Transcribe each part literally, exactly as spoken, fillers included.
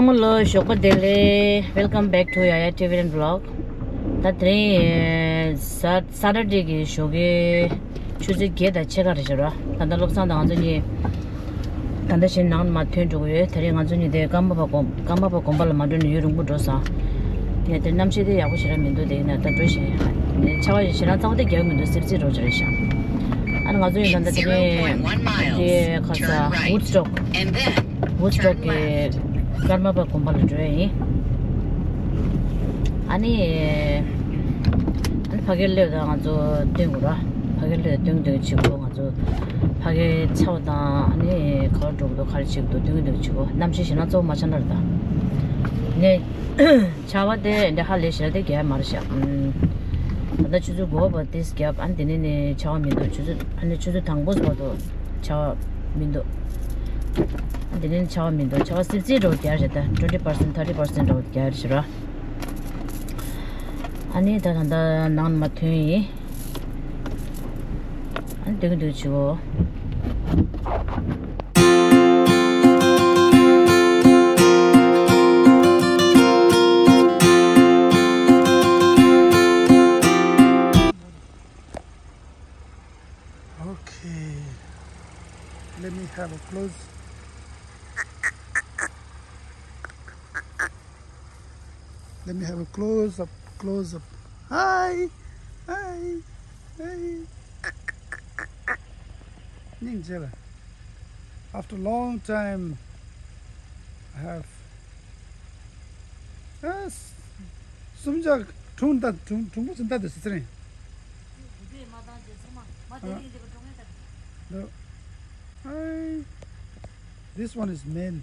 ཧེ་ལོ། ཞོགས་པ་བདེ་ལེགས། Welcome back to Yaya T V and Vlog. ད་དེ་རིང་ས་ས་ཊར་ཌེ་གི་ཞོགས་ཀའི་ཆུ་ཚོད་བརྒྱད་དང་ཕྱེད་ཀ་རེད་ཤག་ར། ད་ལྟ་བློ་བཟང་དང་ང་ཚོ་གཉིས་ད་ལྟ་བཞིན་ནང་མར་ཐོན་འགྲོ་གི་ཡོད། དེ་རིང་ང་ཚོ་གཉིས་དེ་ཀརྨ་པ་དགོན་ཀརྨ་པ་དགོན་པ་ལ་མ་འགྲོ་ནས་ཡུན་རིང་པོ་འགྲོ་སོང་། ངས་དེ་གནམ་གཤིས་དེ་ཡག་པོ་ཞེ་དྲག་མི་འདུག་དེ་ཡིན་ན་ད་འགྲོ་བཞིན་ཡོད། ཆར་པ་ཞེ་དྲག་ཚ་པོ་དེ་རྒྱག་མི་འདུག་སིབ་སིབ་རོ་ཅིག་རེད་ཤག་ཨ་ནི་ང་ཚོ་ཡིན་ད་ལྟ་དེ་རིང་དེ་ཁ་ས་Woodstock Woodstock གི་ཀརྨ་པ་དགོན་པ་ལ་འགྲོ་ཡ་ཡིན། ཨ་ནི། ཨ་ནི་ཕ་གིར་སླེབས་དང་ང་ཚོ་སྟོན་དགོས་ར། ཕ་གིར་སླེབས་སྟོན་སྟོན་བྱེད་དགོས། ང་ཚོ་ཕ་གིར་ཆར་པ་དང་ཨ་ནི་ག་པར་འགྲོ་གི་འདུག་ག་རེ་བྱེད་ཀྱི་འདུག་སྟོན་སྟོན་བྱེད་དགོས། གནམ་གཤིས་ཞེ་དྲག་གཙོ་བོ་མ་ཆགས་ན་རེད་ད། ངས་ཆར་པ་དེ་འདྲ་ཧ་ལས་ཞེ་དྲག་དེ་རྒྱག་ཡ་མ་རེད་ཤག་ཨུམ། ད་ལྟ་ཆུ་ཚོད་དགུ་པ་བར་དུ་རྒྱབ། ཨ་ནི་དེ་ནས་ནི་ཆར་པ་མི་འདུག་ཆུ་ཚོད་ཨ་ནི་ཆུ་ཚོད་དང་པོ་བར་དུ་ཆར་པ་མི་འདུག་ཨ་དེ་ནས་ཆར་པ་མི་འདུག་ཆར་པ་སིབ་སིབ་འདྲ་བོ་རྒྱག་རེད་ད། twenty percent, thirty percent འདྲ་བོ་རྒྱག་རེད་ཤག་ར། ཨ་ནི་ད་ད་ད་ནང་མར་ཐོན་ཡིན། ཨ་ནི་སྡོད་ཀྱི་འདུག་བྱིའུ། Okay, let me have a close. Let me have a close up, close up. Hi, hi, hi. སྙིང་རྗེ་ལ། After a long time, I have. ཨ། སུམ་བརྒྱ་གྲུང་ད་གྲུང་གྲུང་པོ་ཟིན་ད་དུ་སི་ཚེ་རིང་། འདི། ཨ། This one is male.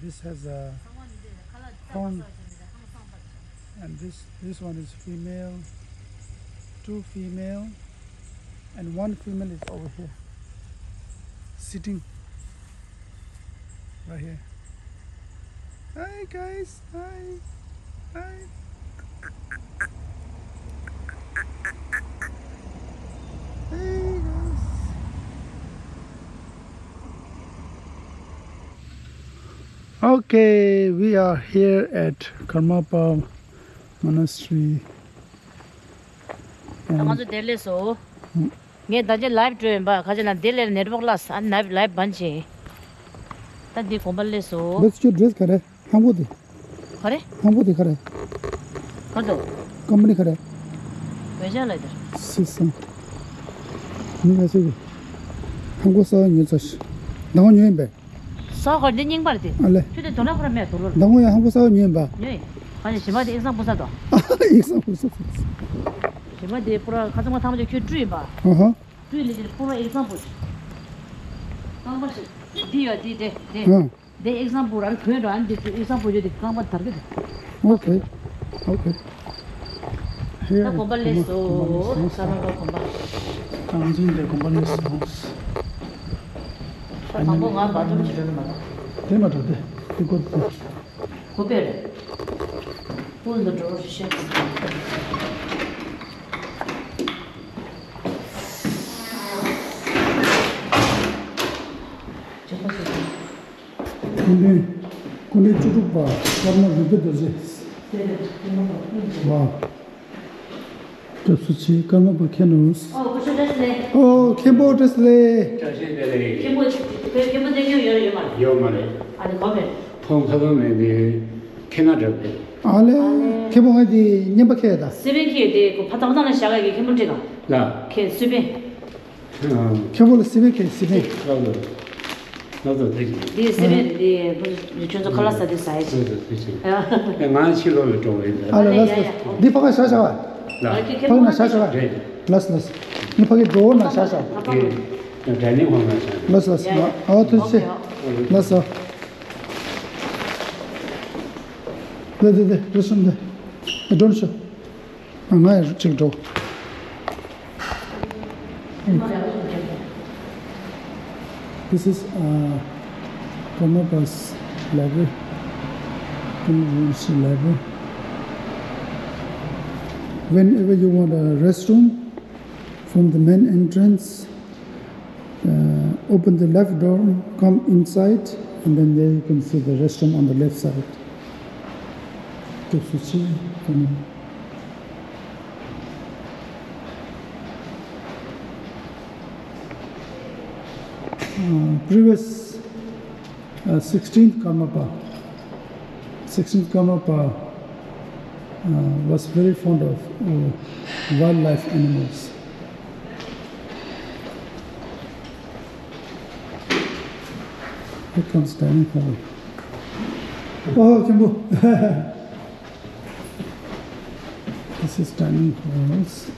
This has a horn. And this, this one is female. Two female. And one female is over here. Sitting. Right here. Hi, guys. Hi. Hi. Hey, guys. Okay, we are here at Karmapa Monastery. ད་ང་ཚོ་དེར་སླེབས་སོང་། ངས་ད་ཆ་ལའིབ་འགྲོ་ཡིན་པ། ཁ་ཆེ་ན་དེ་ལས་ནེཊ་ཝོག་ལགས། ཨ་ནི་ལའིབ་ལའིབ་བན་བྱས། ད་འདི་དགོན་པ་སླེབས་སོང་། What's your dress? ག་རེ། ལྷམ་གོག་དེ། ག་རེ། ལྷམ་གོག་དེ་ག་རེ། ག་རེ་འདུག་ཀམ་པ་ནི་ག་རེ། བེ་ཇ་ལ་དེར། སི་སང་། མི་ཁ་ཤས་ཀྱིས་ལྷམ་གོག་གསར་པ་ཉོས་ཚར་ཤག་མདང་དགོང་ཉོས་ཡིན་པས། གསར་པ་ག་རེ། འདི་རྙིང་པ་རེད་དེ། ཨ་ལས། ཁྱོད་དེ་དོ་ན་ཁོ་ར་མེད་དོ་ལོར། མདང་དགོང་ཡང་ལྷམ་གོག་གསར་པ་ཉོས་ཡིན་པ། ཉོས་ཡིན། ག་ནས་གཞན་པ་དེ་ཨེག་སང་བུ་ས་དོ། ཨ་ཧ། ཨེག་སང་བུ་ས་དོ། གཞན་པ་དེ་པུ་ར་ཁ་ཚང་མ་ཐང་མ་ཅོ་ཁྱོད་སྤྲུལ་ཡིན་པ། ཨ་ཧ། སྤྲུལ་ལས་དེ་པུ་ར་ཨེག་སང་བུ། རྐང་པ་ཞིག་འདི་ཡོད་འདི་དེ་དེ། ཨ། འདི་ཨེག་སང་བུ་ར་གོན་འགྲོ། ཨ་འདི་ཨེག་སང་བུ་ཡོད་དེ་རྐང་པ་དར་གི་དེ། Okay, okay. Here ད་དགོན་པ་སླེབས་སོང་། ས་ར་བ་དགོན་པ། ང་ཚོ་འདི་དགོན་པ་སླེབས་སོང་། དང་པོ་ང་བ་ཐུམ་ཆེ་མ་གཏོགས། དེ་མ་གཏོགས་དེ་དེ་སྐོར་དེ། གོ་པེར། ཀུན་ཏུ་འགྲོ་བར་ཤེས། སྐུ་ཕྲེང་སྐུ་ཕྲེང་བཅུ་དྲུག་པ་ཀརྨ་རུས་པའི་རྡོ་རྗེ། བ། སྐྱབས་སུ་མཆི། ཀརྨ་པ་མཁྱེན་ནོ། ཨོ། སྐུ་ཞབས་བཀྲ་ཤིས་བདེ་ལེགས། ཨོ། མཁན་པོ་བཀྲ་ཤིས་བདེ་ལེགས། བཀྲ་ཤིས་བདེ་ལེགས། མཁན་པོ་བོད་མཁན་པོ་བསྟན་སྐྱོང་ཡོད་རེད་ཡོད་མ་རེད། ཡོད་མ་རེད། ཨ་ནི་གོ་མེད། ཁོང་ཁ་སང་ནས་ནི་ཁེ་ན་ཌ་རེད། ཨ་ལས། མཁན་པོ་ང་དེ་བརྙན་པ་ཁེ་ད། སི་པན་ཁེ་དེ་གོ་ཕ་ཐང་ཐང་ལ་བཞག་གི་མཁན་པོ་འདྲི་དང་། ལ། ཁེ་སི་པན། མཁན་པོ་ལ་སི་པན་ཁེ་སི་པན། ལགས་སོ། ལགས་སོ། ཐུགས་རྗེ་ཆེ། འདི་སི་པན་རེད། འདི་ཁྱོད་ཚོ་ཁ་ལག་ཟ་དུས་ཟ་ཡ་ཆེ། ལགས་སོ། ཐུགས་རྗེ་ཆེ། ཡ། ང་ཕྱི་ལོགས་ལ་འགྲོ་བ་ཡིན་ད། ཨ་ལ། ལགས་སོ། ཡ་ཡ། འདི་ཕ་ག་བཞག་བཞག་པ། ལགས། ཕ་གི་ནང་བཞག་བཞག་པ། རེད། ལགས་སོ་ལགས་སོ། ངས་ཕ་གི་ཌོ་ཝར་ནང་བཞག་བཞག་པ། དེ་ཌའི་ནིང་ཧོལ་ནང་བཞག། ལགས་སོ་ལགས་སོ། ཡ་ཡ། ཨོ་ཐུགས་རྗེ་ཆེ། ལགས་སོ། ལགས་ལགས་ལགས། རེ་ཞུ་འདི། ཨེ། འགྲོ་ཤོག་ང་ཡང་གཅིག་འགྲོ། This is, uh, Karmapa's library. Karmapa's library. Whenever you want a restroom from the main entrance, uh, open the left door, come inside, and then there you can see the restroom on the left side. སུ་ཆེ་ག་ནི། Uh, previous, uh, sixteenth Karmapa, sixteenth Karmapa, uh, was very fond of, uh, wildlife animals. Here comes dining hall. Oh, Kimbo. This is dining halls.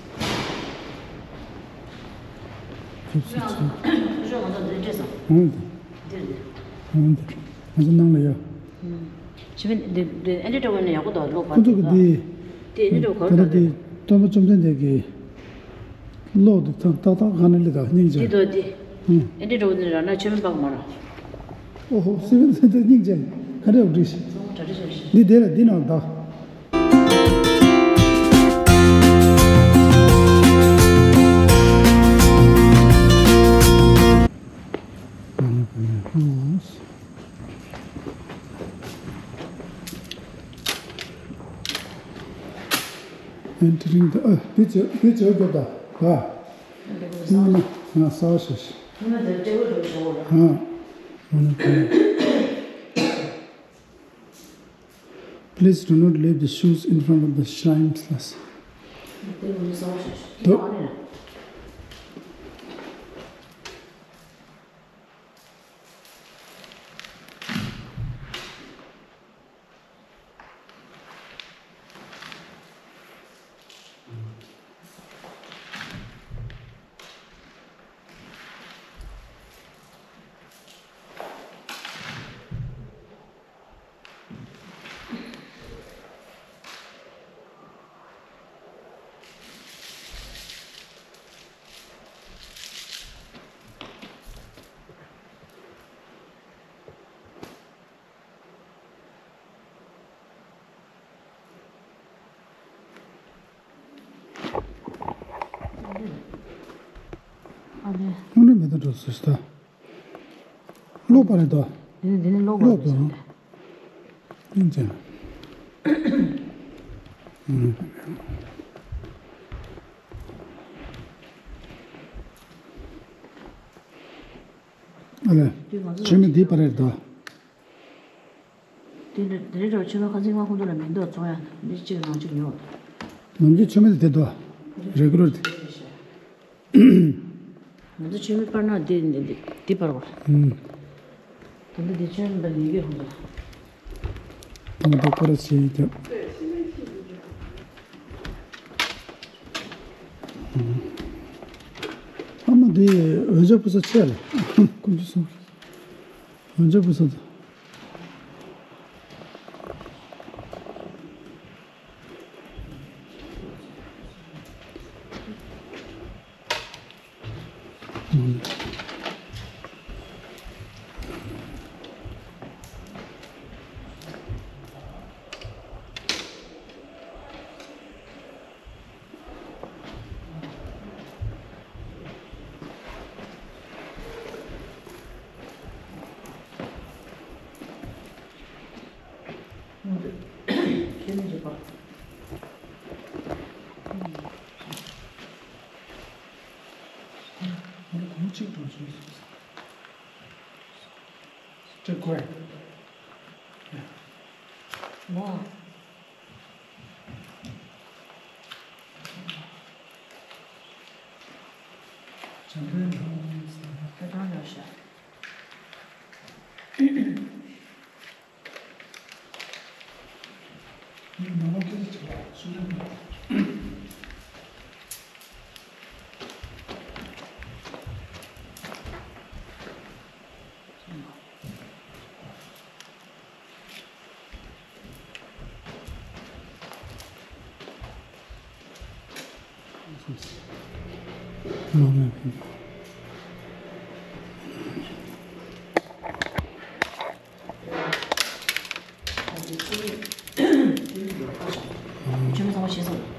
ཁྱོད་ཚོ་ཚོ། ཁྱོད་ཚོ་ང་ཚོ་འདིར་འདྲེས་སོང་། ཧུང་། འདིར་འདིར། ཧུང་། འདིར། ང་ཚོ་ནང་ལ་ཡོད། ཧུང་། ཆི་མེད་འདི་འདི་ཨེ་འདྲ་འདྲ་བོ་ནི་ཡག་པོ་འདུག་ལོ་བར་ཁོ་ཚོ་གི་འདི། དེ་ཨེ་འདྲ་འདྲ་བོ་ག་རེ་འདྲ་འདི་འདུག་སྟོན་པ་བཅོམ་ལྡན་འདས་ཀྱི་གློག་འདི་ཐང་ཏག་ཏག་ག་ནས་ལི་དང་སྙིང་རྗེ། འདི་དོ་འདི། ཧུང་། ཨེ་འདྲ་འདྲ་བོ་ནི་ར་ན་ཆི་མེད་པག་མ་ར། ཨོ་ཧོ། སི་བན་སི་འདི་སྙིང་རྗེ། ག་འདྲ་བོ་འདྲ་ཞིག་ཚང་མ་གྲ་སྒྲིག་བྱས་ཤག་འདི་དེ་ལ་འདི་ནང་ད། Entering the, ཨ། དེ་བྱེད་དེ་བྱེད་དགོས་ད། ཨ། ང་ང་ས་ཞེས། ཨ། Please do not leave the shoes in front of the shrines. དེ་ཨ་ལེ། དངོས་གནས་མེད་དུ་འགྲོ་སྲིད་ད། ཀློག་པ་རེད་དོ། འདི་ནི་འདི་ནི་ཀློག་པ་ཀློག་རེད་དོ། ཟེར་ཏེ། སྙིང་རྗེ། ཨ་ལེ། ཆོས་མེད་འདི་པ་རེད་དོ། དེ་འདྲ་དེ་འདྲ་ཆུ་ལོག་ཁ་ཚིག་མ་ཁོང་ཚོ་ལ་མི་འདུག་ཚོང་ཡ་འདི་གཅིག་ནང་གཅིག་ཉོ། ནམ་རྒྱུན་ཆུ་མེད་དེ་དོ། རེ་གུ་ལར་དེ། ང་ཚོ་ཆུ་མེད་པར་ན་དེ་འདི་འདི་འདི་པར་བ། ཨུམ། དེ་འདི་འདི་ཆུ་མེད་པར་ཡི་གེ་ཧོན་ཚོ། ང་ཚོ་པར་བྱེད་ཡི་གེ། ཨ་མ་དེ་འོན་ཆ་བུ་ས་ཆེ་ལ། ཀུན་གྱི་སོང་། འོན་ཆ་བུ་ས་དང་།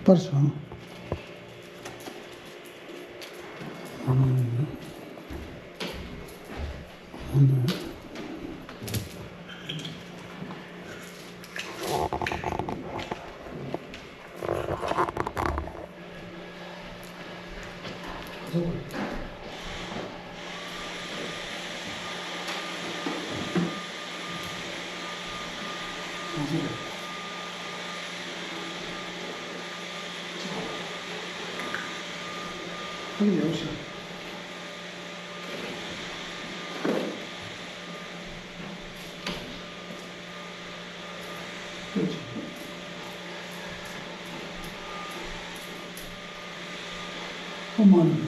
པར་བྱང་། ཁོང་ཡོད་ཤག་ཨོཾ།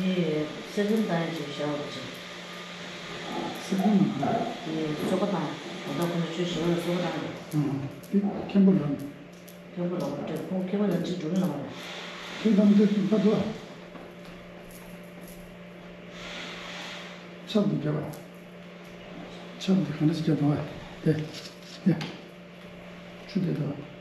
དེ་གསེར་སྐྱེམས་བཏང་ཡག་ཅིག་བཞག་རོགས་བྱེད། གསེར་སྐྱེམས་མ། དེ་གསོལ་ཁ་བཏང་ཡག་ད་ལྟ་ཁོ་ཚོ་ཆོས་ཞུ་བ་ལ་གསོལ་ཁ་བཏང་ཡག་དེ་མཁན་པོ་ལ། མཁན་པོ་ལ་འོ་དེ་ཁོང་མཁན་པོ་ལ་ཅིག་འགྲོ་གི་ལ་བ་རེད། ཁྱེད་རང་ཚོས་སུ་ཕ་ཚོ། ཆབ་འདི་རྒྱབ་པ། ཆབ་འདི་གང་འདྲ་ཞིག་རྒྱབ་དང་བ། དེ། དེ། ཆུ་དེ་དང་།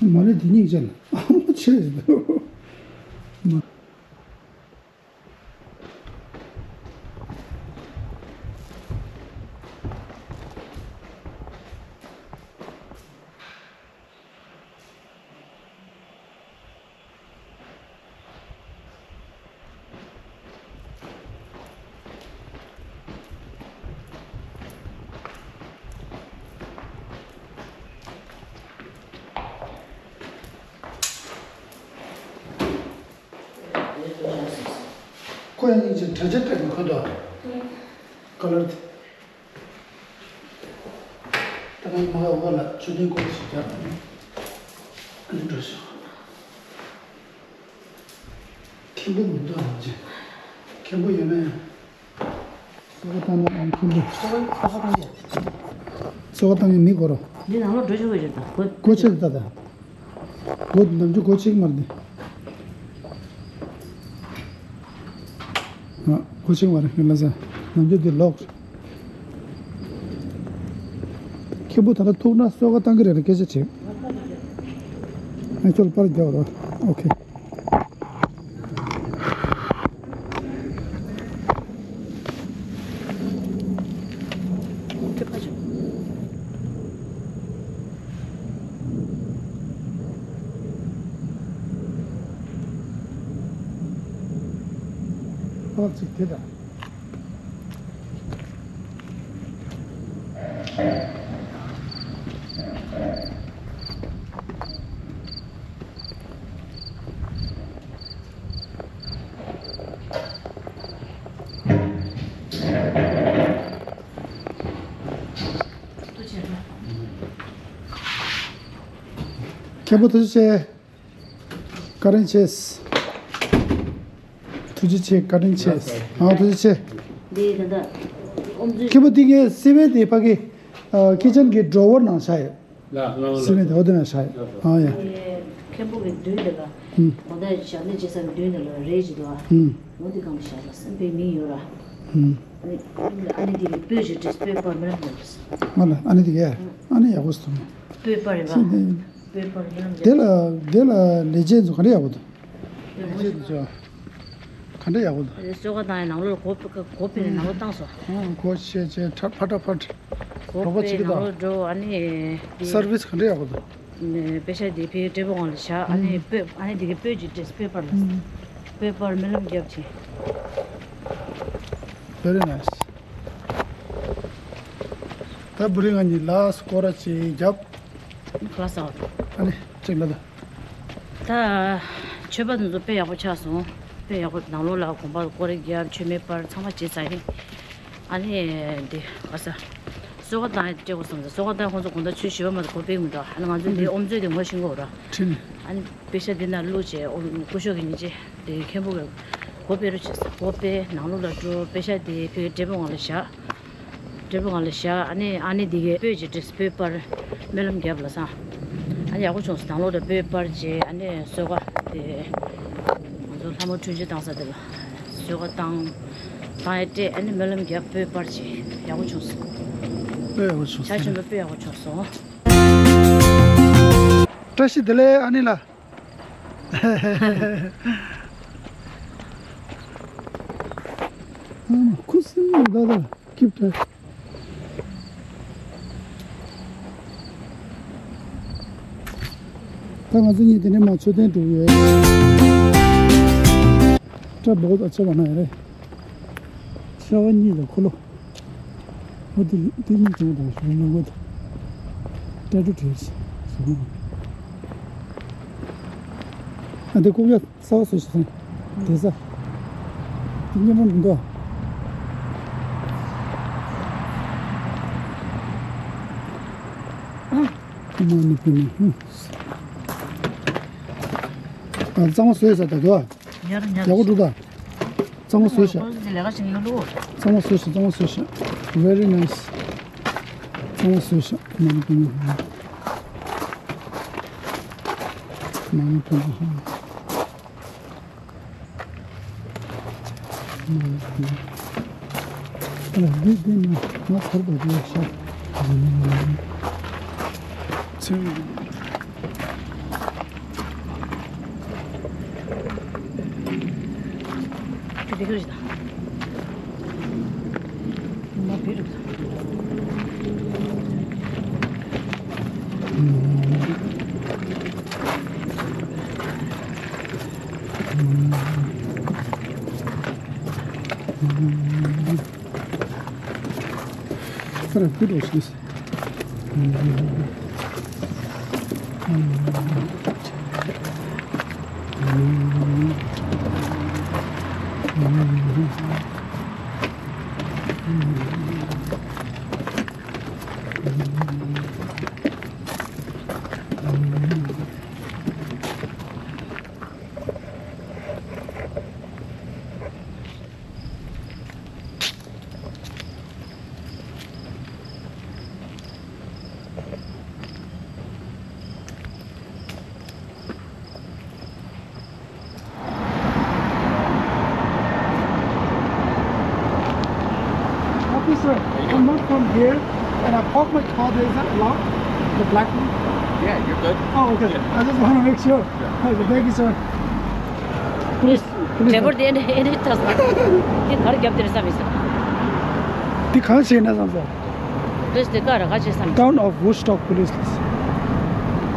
མ་ཎི་དེ་གཉིས་ཅན་ཨ་མ་ཆེ་ཟེར་འདུག་ཁོ་ཡང་སྙིང་རྗེ་དྲ་རྒྱ་སྤྲད་དགོས་ཁོ་ཐོག་ཀ་ལར་དེ། ད་ང་མ་འོག་ལ་མཆོད་རྟེན་སྐོར་ཞིག་རྒྱབ། ཨ་ནི་འགྲོ་ཤོག་མཁན་པོ་མི་འདུག་ཨ་ཅེ། མཁན་པོ་ཡོད་ན་ཡང་། གསོལ་ཁ་བཏང་ན་ཨ་མཁན་པོ། གསོལ་ཁ་གསོལ་ཁ་བཏང་ཡ། གསོལ་ཁ་བཏང་ཡ་མི་དགོས་རོ། འདི་ནང་ལོགས་འགྲོ་ཆོག་གི་རེད་ད། སྒོ་ཆེ་ད་ད། སྒོ་ནམ་རྒྱུན་སྒོ་ཕྱེ་གི་མ་རེད་དེ། ཨ། སྒོ་ཕྱེ་གི་མ་རེད་ལ་ས། ནམ་རྒྱུན་དེ་ལོག་མཁན་པོ་ད་ལྟ་ཐུག་ན་གསོལ་ཁ་བཏང་གི་རེད་ལ་སྐད་ཆ་དྲིས། ཨ་ཁྱོད་ལ་པར་རྒྱག་རོགས། ཨོ་ཁེ། ཨོ་ཅིག་དེ་དང་། མཁན་པོ་ཐུགས་རྗེ་ཆེ། བཀའ་དྲིན་ཆེ། ཐུགས་རྗེ་ཆེ། བཀའ་དྲིན་ཆེ། ཨ་ཐུགས་རྗེ་ཆེ། འདི་ད་ལྟ་ཨོམ་ཚུལ། མཁན་པོ་འདི་ངའི་སེ་བན་དེ་ཕ་གི་ཁི་ཆན་གི་ཌོ་ཝར་ནང་བཞག་ཡོད། ལ་ང་ལ་སི་ནི་དེ་འོ་དེ་ན་ཤ་ཡ། ཨ་ཡ། མཁན་པོ་གི་མདུན་དེ་ལ། ཨུམ། གོ་ད་ཞབས་ལས་བྱེད་ས་གི་མདུན་དེ་ལ་རེད་ཅི་དོ། ཨུམ། འོ་དེ་གང་ཤ་ལ་སེམས་པའི་མི་ཡོད་ར། ཨུམ། ཨ་ནི་ཨ་ནི་དེ་གི་སྤོས་ཅི་འདྲ་སྤོས་པར་མི་ལ་མི་ལ། ང་ལ་ཨ་ནི་དེ་གས་ཨ་ནི་ཡག་པོ་སོང་། སྤོས་པར་རེད་པ། སེམས་པའི་སྤོས་པར་མི་ལ་མི་ལ། དེ་ལ་དེ་ལ་ལས་བྱེད་ཚོ་ག་རེ་ཡག་པོ་འདུག་ལས་བྱེད་ཚོ། ག་འདྲ་ཡག་པོ་འདུག་གསོལ་ཁ་བཏང་ཡ་ནང་ལོགས་ལ་སྒོ་སྒོ་ཕྱེ་ནས་ནང་ལོགས་བཏང་སོང་། ཨ་སྒོ་ཕྱེ་བྱས་ཕྲ་ཕ་ཏྲ་ཕ་ཏྲ། སྒོ་རོགས་པ་བྱེད་ཀྱི་ཕྱེ་ནང་ལོགས་འགྲོ། ཨ་ནི་དེ་སར་བིས་ག་འདྲ་ཡག་པོ་འདུག་པེ་ཤ་དེ་ཕའི་ཊེ་བལ་སྒང་ལ་བཞག་ཨ་ནི་སྤོས་ཨ་ནི་དེ་གའི་སྤོས་ཀྱི་འདྲ་སྤོས་པར་ལ། སྤོས་པར་སྨོན་ལམ་རྒྱབ་ཅིང་། Very nice. ད་བུ་རིང་ང་གཉིས་ལ་སྐོར་ར་ཅིག་རྒྱབ། ཁ་ལག་ཟ་བ། ཨ་ནི་ཅིག་ལ་ད། ད། མཆོད་པ་དེ་ཚོ་དཔེ་ཡག་པོ་ཆགས་སོང་། དཔེ་ཡག་པོ་ནང་ལོགས་ལ་དགོན་པ་སྐོར་ར་རྒྱབ་མཆོད་མེ་སྤར་ཚང་མ་བྱས་ཚར་ཡིན། ཨ་ནི་འདི་ག་ས། གསོལ་ཁ་བཏང་ཡ་སྤྲད་དགོས་བསམ་ཚེ་གསོལ་ཁ་བཏང་ཁོང་ཚོ་དགོང་དག་ཆུ་བཞི་པ་མ་གཏོགས་སྒོ་ཕྱེ་གི་མི་འདུག་ཨ་ནི་ང་ཚོ་འདི་ཨོམ་ཚོད་དེ་ངོ་ཤེས་ཀྱི་ཡོད་ར། ཁྲིད་ནས། ཨ་ནི་པེ་ཤ་འདི་ནང་བླུགས་བྱས་ཨོམ་སྐུ་ཞབས་ཀྱི་ཉིན་བྱེད་དེ་མཁན་པོ་གི་སྒོ་ཕྱེ་རོགས་བྱས། སྒོ་ཕྱེ་ནང་ལོགས་ལ་འགྲོ། པེ་ཤ་དེ་ཕའི་ཊེ་བལ་སྒང་ལ་བཞག་ཊེ་བལ་སྒང་ལ་བཞག་ཨ་ནི་ཨ་ནི་འདི་གའི་སྤོས་ཀྱི་འདྲ་སྤོས་པར་སྨོན་ལམ་རྒྱབ་ལ་སང་། ཨ་ནི་ཡག་པོ་བྱུང་སོང་། ནང་ལོགས་ལ་སྤོས་པར་བྱས་ཨ་ནི་གསོལ་ཁ་དེ། ང་ཚོ་ལྷ་མོ་འཕྲིན་བཅོལ་བཏང་ས་དེ་ལ་གསོལ་ཁ་བཏང་། བཏང་ཡ་སྤྲད་ཨ་ནི་སྨོན་ལམ་རྒྱབ་སྤོས་པར་བྱས་ཡག་པོ་བྱུང་སོང་། དཔེ་ཡག་པོ་བྱུང་། ཕྱག་ཆེན་པོ་དཔེ་ཡག་པོ་བྱུང་སོང་། བཀྲ་ཤིས་བདེ་ལེགས་ཨ་ནི་ལགས། ཁུ་སིམ་ལ་ད་ད་ཀིབ་ཏེ། ད་ང་ཚོ་གཉིས་དེ་ནས་མ་མཆོད་རྟེན་འགྲོ་ཡོད། སྐྲ་བོ་ད་ཆེ་བ་ན་ཡ་རེད། ཤ་བ་གཉིས་ལ་འཁོར་ལོ། འོ་དེ་དེ་གཉིས་བྱུང་དང་ཞུ་ནོ་གོ་ད། ཏྲ་ཏྲུ་བྲིས་ཞུ་ནོ། ཨ་དེ་ཀུ་ཡ་ས་བ་སུ་ཞིག་སོང་། དེ་ས། དེ་སྙན་པོ་མི་འདུག་ཨ་མ་ནི་པི་ནི། ཨ་གཙང་མ་བཟོས་ས་ད་དུ་ཨ། ཉར་ཉར། ཡག་པོ་འགྲོ་ད། གཙང་མ་བཟོས་ཤག་ཁོང་ཚོ་ལས་ཀ་བྱེད་ཀྱི་ཡོད་ལོ། གཙང་མ་བཟོས་ཤག་གཙང་མ་བཟོས་ཤག Very nice. གཙང་མ་བཟོས་ཤག་མ་ནི་པི་ནི། མ་ནི་པི་ནི། མ་ནི་པི་ནི། ཨ་འདི་འདི་ནི་ང་ཚར་བ་འདི་ཤག་ཚེ། Officer, I'm not from here, and I parked my car there. Is that allowed? The black one? Yeah, you're good. Oh, okay. Yeah. I just want to make sure. Yeah. Okay, thank you, sir. Police, police. Driver དེ་ཨེ་འདྲ་ཨེ་འདྲ་ཐག་སོང་། དེ་གར་རྒྱབ་དེར་བསམ་མི་སོང་། དེ་གང་བྱས་ན་བསམ་སོང་། Police དེ་ག་ར་ག་བྱས་བསམ། Town of Woodstock Police.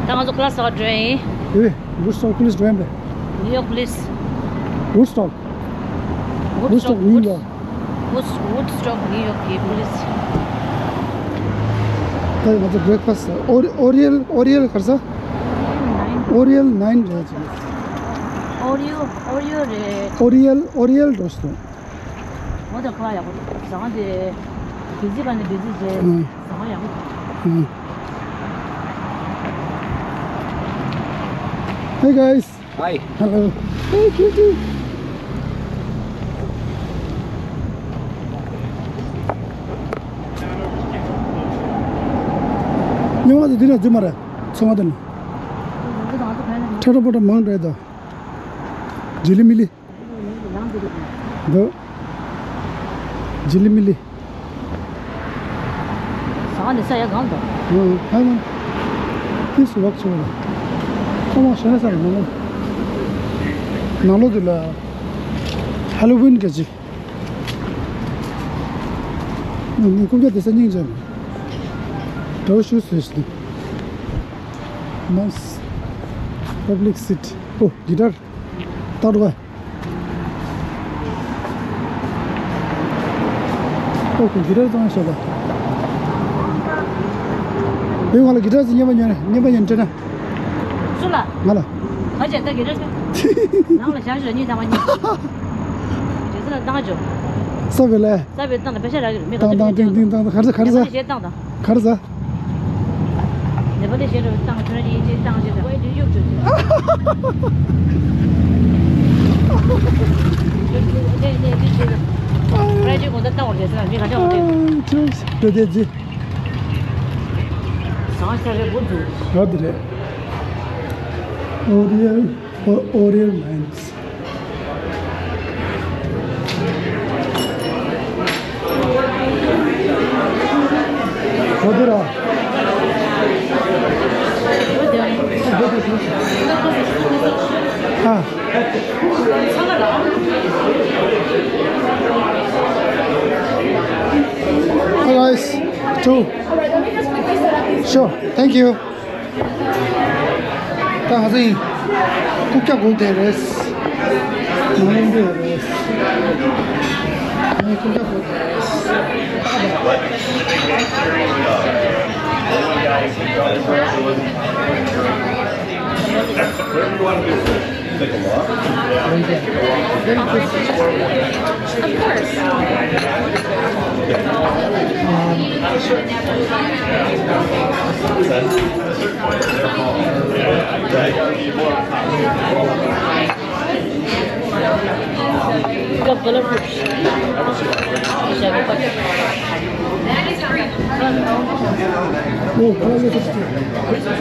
ད་ང་ཚོ་ཁ་ལག་ཟ་བར་འགྲོ་ཡིན། ཨེ། Woodstock Police འགྲོ་ཡིན་པས། New York Police. Woodstock. Woodstock, New York. Woods- Woodstock, New York གི་police. ད་ང་ཚོ་breakfast Ori- Oriel Oriel ག་རེ་ཟ། Oriel nine རེད་ཅེས། Oreo Oreo རེད། Oriel Oriel འགྲོ་སོང་། འོ་ད་ཁ་ཡག་པོ་ཟ་ཁང་དེ་busy ག་ནས་busy བྱས། ཨང་། ཟ་ཁང་ཡག་པོ། ཨང་། Hey guys. Hi. Hello. Hey, cutie. སྨྱུང་བ་དེ་འདི་ན་འཛུལ་མ་རེད། ཚོང་བ་དེ་ན། ཁྲ་ཁྲ་པོ་ཏ་མང་དྲགས་དོ། ཇི་ལི་མི་ལི། འདུག་ཇི་ལི་མི་ལི། ཟ་ནི་ས་ཡ་གང་དང་། ཨང་། ཧ་ལམ། ཏིས་ཝག་ཆོག་ལ། ཁོ་མ་ཤ་ས་ར་མ་མ། ནང་ལོགས་དེ་ལ། ཧ་ལོ་ཝིན་ག་ཅི། ནི་ཀུན་ཀྱང་དེ་ས་སྙིང་རྗེ་མོ། དྲོ་ཤུ་སུས་ནི། Nice public seat. ཨོ། གི་ཊར། ཏར་བ། ཨོ་ཁོ་གི་ཊར་བཏང་ཤག་པ། བོད་ང་ལ་གི་ཊར་ཟིག་རྔན་པ་ཉོས་ན། རྔན་པ་ཉོས་ན་སྤྲད་ན། སུ་ལ། ང་ལ། ང་བྱས་ད་གི་ཊར་སྤྲད། ནང་ལ་བཞག་ཞོག་གཉིས་ཐམ་པ་གཉིས། རྗེས་སུ་ལ་བཏང་ཆོག་ས་བེ་ལེ། ས་བེ་བཏང་དང་པེ་ཤ་རག་གི་རེད། མི་ག་ཚོད་བཏང་བཏང་བཏང་བཏང་། ག་རེ་ཟ། ག་རེ་ཟ། གཞས་བཏང་དང་། ག་རེ་ཟ། ནེ་པ་ལི་གཞས་རུ་བཏང་། ཁྱོད་རང་གིས་དབྱིན་ཇི་བཏང་བྱས་དང་། ཝེ་ཌི་ཡུ་ཊུབ་ནས་ནས་འདི་བྱས་དང་། ཕ་ར་ཇི་གོང་ད་བཏང་བ་རེད་ཟེར་ན་མི་ག་འདྲ་བ་རེད། ཨ་ཅོ་ད་དེ་ཅི། ཟང་ཤ་རེ་བུ་འདུག་ར་དེ་རེད། ཨོ་རི་ཡལ། ཨོ་རི་ཡལ་མའིན་སི། ཁོ་དེ་ར། ཨ། All right, two. Sure, thank you. ད་ང་ཚོ་ཡིན། རྐུབ་བཀྱག་སྒུག་བསྡད་རེད། ནང་ལོགས་འགྲོ་ཡ་རེད། ངས་རྐུབ་བཀྱག་སྒུག་བསྡད་རེད། Of course.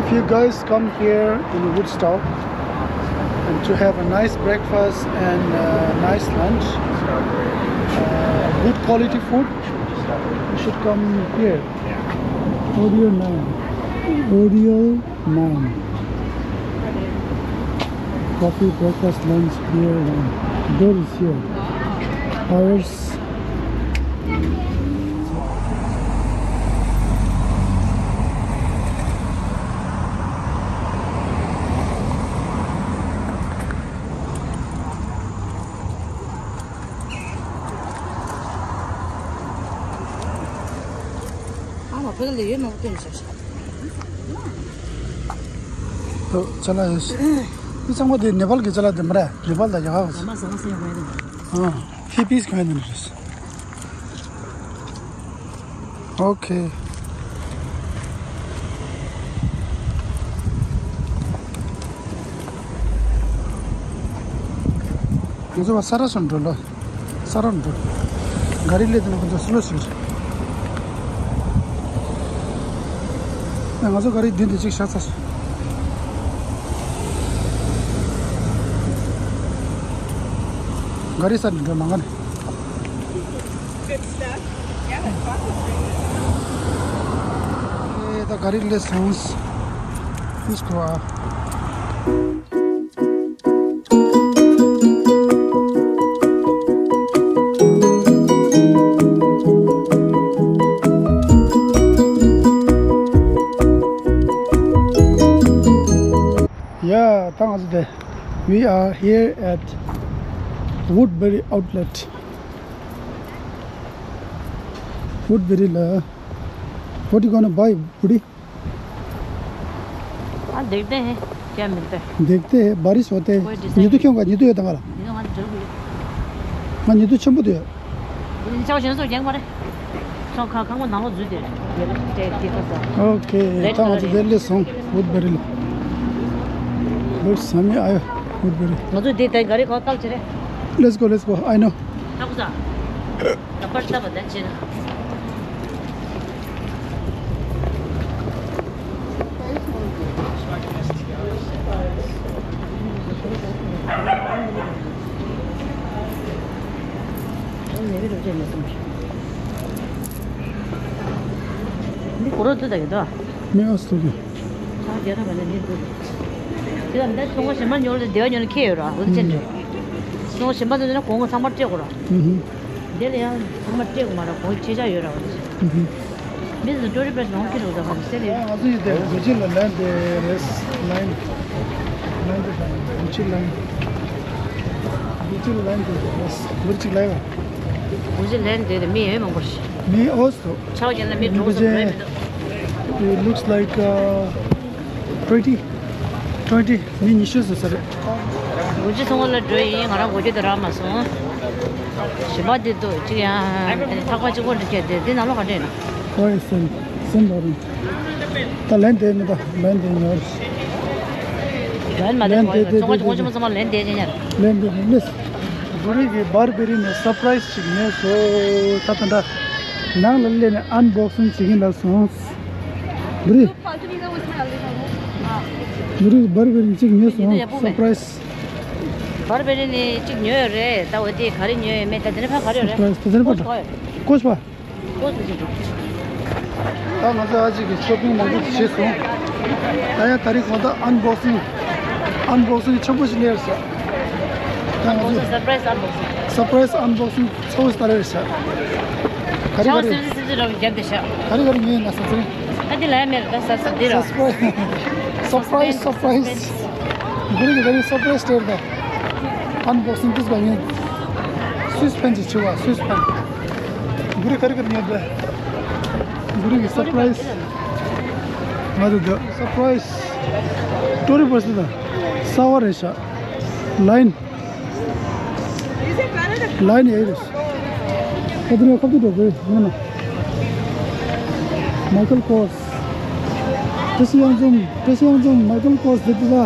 If you guys come here in Woodstock and to have a nice breakfast and uh, nice lunch, uh, good quality food, you should come here. Audio nine. Audio nine. Coffee, breakfast, lunch, beer, wine. Door is here. Hours. ཨ་མ་བོད་ལ་ཡོད་མང་པོ་སྟོན་བཞག་ཤག་ཏོ་ཅ་ལག་ཡོད། འདི་ཚང་མ་དེ་ནེ་པཱལ་གྱི་ཅ་ལག་དེ་མ་རེད། ནེ་པཱལ་དང་རྒྱ་གར་གྱི། ཨ་མ་ཟ་མ་ཟ་ཡག་མ་རེད། ཨ། ཧི་པིས་གང་ཡིན་ནི་རེད། ཨོ་ཁེ། ང་ཚོ་བ་ས་ར་སོན་འགྲོ་ལོ། ས་ར་འགྲོ། ག་རི་སླེབས་དུས་ན་ཁོ་ཚོ་སི་ལོ་ཞིག་རེད། ང་ཚོ་ག་རི་མདུན་དེ་གཅིག་བཞག་ཚར་སོང་། ག་རི་ས་ནས་འགྲོ་མ་ག་ནས། Good stuff. Yeah, that's fun. ཨེ་ད་ག་རི་སླེབས་སོང་། Let's go. Yeah, ད་ང་ཚོ་དེ། We are here at Woodbury Outlet. Woodbury ལ། What you gonna buy, buddy? हाँ, देखते हैं, क्या मिलता है। देखते हैं, बारिश होते हैं। कोई डिसाइड नीतू क्यों का, नीतू ये तुम्हारा। नीतू हमारा जरूर है। हाँ, नीतू चंपू दिया। इन चाव चंसो जंग मारे। चाव खा, खा, वो नालो जुदे। ये, yeah, yeah, yeah, yeah. OK, late ད་ང་ཚོ་དེ་སླེབས་སོང་། Woodbury ལ། Good, བསམ་ཡས་ཨ་ཡོ། Woodbury། ང་ཚོ་དེ་ལྟའི་ག་རེ་གོ་ཏག་ཅི་རེད། Let's go, let's go, I know. ཐག་ཟ། ད་པར་ལྟ་བ་ད་ཅི་རེད། འདི་གོ་རོ་ཏི་ད་གི་ད། མི་ཨོ་སྟོ་གི། ད་རྒྱ་ད་ག་ནས་འདི་འདུག་དེ་ལ་འདི་ཚོང་པ་གཞན་པ་ཉོ་ལ་སྡེ་བ་ཉོ་ལ་ཁེལ་ཡོད་ར། འོ་དེ་ཅན་རེད། ཚོང་པ་གཞན་པ་ཚོ་ན་གོང་གོང་ཚང་མ་སྤྲད་དགོས་ར། ཨུ་ཧུ། དེ་ལ་ཡང་ཚང་མ་སྤྲད་དགོས་མ་ར། གོང་ཆེ་ཆ་ཡོད་ར། འོ་དེ་ཅན། ཨུ་ཧུ། མི་ཚོ་ཊུ་རི་སི་ལོང་ཁེལ་འདུག་ད་ག་ནས་སེ་རེད། ང་ཚོ་ཡི་དེ་གུ་ཅི་ལ་ལན་དེ་རེས་ལན། ལན་དེ་དང་གུ་ཅི་ལན། གུ་ཅི་ལན་དེ་རེས་གུ་ཅི་ལན། གུ་ཅི་ལན་དེ་དེ་མི་ཡོད་མང་པོ་ཞིག་མི་ཨོ་སོ། ཆའོ་ཅན་ལ་མི་གྲོངས་སོང་། མི་འདུག It looks like, uh, twenty, twenty, མི་ཉི་ཤུ་ཙམ་ཟེར་རེད། གུ་ཅི་ཚོང་ཁང་ལ་འགྲོ་ཡིན། ང་རང་གོ་རྒྱུ་དེ་རག་མ་སོང་། གཞན་པ་དེ་འདུག་གཅིག་ཡང་ཐག་པ་གཅིག་པོ་འདྲ་བྱས་ཏེ་དེ་ནང་ལོགས་ག་འདྲ་ཡིན་ན། ཧོ་ཡི་སེམས་སེམས་ལོ་རིང་། ད་ལན་དེ་མི་ད་ལན་དེ་ཉོར། ལན་མ་ལན་ལན་དེ་དེ་ཚོང་ཁང་ཚོང་ཁང་ཆེན་མོ་ཚང་མ་ལན་དེ་ཅན་ཡར། ལན་དེ་ནི་མིས། བུ་རིག་གི་བར་བེ་རི་ནས་སར་པ་རའི་སི་ཅིག་ཉོས་སོ། ད་ད་ད། ནང་ལ་སླེབས་ནས་ཨན་བོག་སིང་བྱེད་ཀྱིན་ལ་སོང་། བུ་རིག་བུ་རིག་བར་བེ་རི་གཅིག་ཉོས་སོང་། སར་པ་རའི་སི། བར་བེ་རི་ནི་གཅིག་ཉོས་ཡོད་རེད། ད་འོ་དེ་ག་རེ་ཉོས་ཡོད་མེད་ད་དེ་རིང་ཕ་ག་རེ་ཡོད་རེད། སར་པ་རའི་སི་ད་དེ་རིང་ཕ་ད། ཀོ་ཤ་པ། ད་ང་ཚོ་ཨ་ཅག་གིས་ཤོ་པིང་མང་པོ་བྱས་སོང་། ད་ཡང་ད་རིང་དགོང་དག་ཨན་བོག་སིང་། ཨན་བོག་སིང་ཆེན་པོ་ཞིག་སླེབས་ཤག་ད་ང་ཚོ་སར་པ་རའི་སི་ཨན་བོག་སིང་། སར་པ་རའི་སི་ཨན་བོག་སིང་ཚོ་བོ་སྟ་རེ་ཤག་ག་རེ་ག་རེ། སིབ་སིབ་སིབ་རང་རྒྱབ་བསྡད་ཤག་ག་རེ་ག་རེ་ཉོས་ཡིན་ན་ས་ཚིག་ཨ་དེ་ལ་ཡ་མེད་རེད། ད་ས་ས་འདི་ར། སར་པ་རའི་སི། སར་པ་རའི་སི། སར་པ་རའི་སི། བུ་རིག་གི་ད་རིང་སར་པ་རའི་སི་སྟེར་ད། ཨན་བོག་སིང་དུས་ག་ཡིན། སུས་ཕན་ཅིག་ཆེ་བ་སུས་ཕན། བུ་རིག་ག་རེ་ག་རེ་ཉོས་ད། བུ་རིག་གི་སར་པ་རའི་སི། ང་ཚོ་ད་སར་པ་རའི་སི། ཊུ་རི་སི་ཊི་ད། གསར་བ་རེད་ཤག་ལན། ལན་ཨེ་རེད། ཁ་ཐུག་ཁ་ཐུག་འགྲོ་དགོས་ཡིན་ན། མའི་ཁལ་ཀོར་སི། བཀྲ་ཤིས་གཡང་འཛོམས། བཀྲ་ཤིས་གཡང་འཛོམས་མའི་ཁལ་ཀོར་སི་དེ་དུ་ལ།